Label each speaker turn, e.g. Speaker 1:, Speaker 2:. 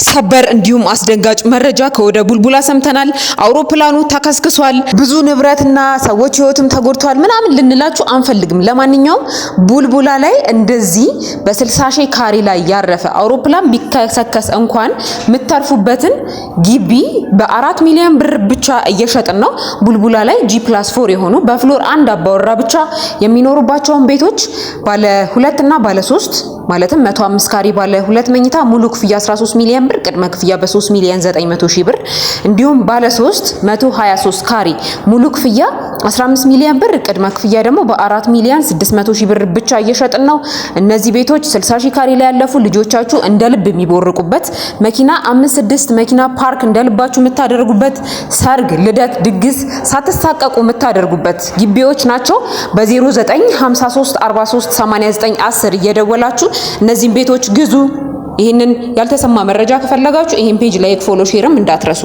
Speaker 1: ሰበር እንዲሁም አስደንጋጭ መረጃ ከወደ ቡልቡላ ሰምተናል። አውሮፕላኑ ተከስክሷል፣ ብዙ ንብረትና ሰዎች ህይወትም ተጎድቷል ምናምን ልንላችሁ አንፈልግም። ለማንኛውም ቡልቡላ ላይ እንደዚህ በ60 ሺህ ካሬ ላይ ያረፈ አውሮፕላን ቢከሰከስ እንኳን የምታርፉበትን ግቢ በ4 ሚሊዮን ብር ብቻ እየሸጥን ነው። ቡልቡላ ላይ G+4 የሆኑ በ floor አንድ አባወራ ብቻ የሚኖሩባቸውን ቤቶች ባለ ሁለት እና ባለ ሶስት፣ ማለትም 105 ካሬ ባለ ሁለት መኝታ ሙሉ ክፍያ 13 ሚሊዮን ብር፣ ቅድመ ክፍያ በ3 ሚሊዮን 900 ሺህ ብር፣ እንዲሁም ባለ 3 123 ካሬ ሙሉ ክፍያ 15 ሚሊዮን ብር፣ ቅድመ ክፍያ ደግሞ በ4 ሚሊዮን 600 ሺህ ብር ብቻ እየሸጥን ነው። እነዚህ ቤቶች 60 ሺህ ካሬ ላይ ያለፉ፣ ልጆቻችሁ እንደ ልብ የሚቦርቁበት፣ መኪና አምስት ስድስት መኪና ፓርክ እንደ ልባችሁ የምታደርጉበት፣ ሰርግ፣ ልደት፣ ድግስ ሳትሳቀቁ የምታደርጉበት ግቢዎች ናቸው። በ0953 43 89 10 እየደወላችሁ እነዚህን ቤቶች ግዙ። ይህንን ያልተሰማ መረጃ ከፈለጋችሁ ይህን page like፣ follow፣ share ም እንዳትረሱ።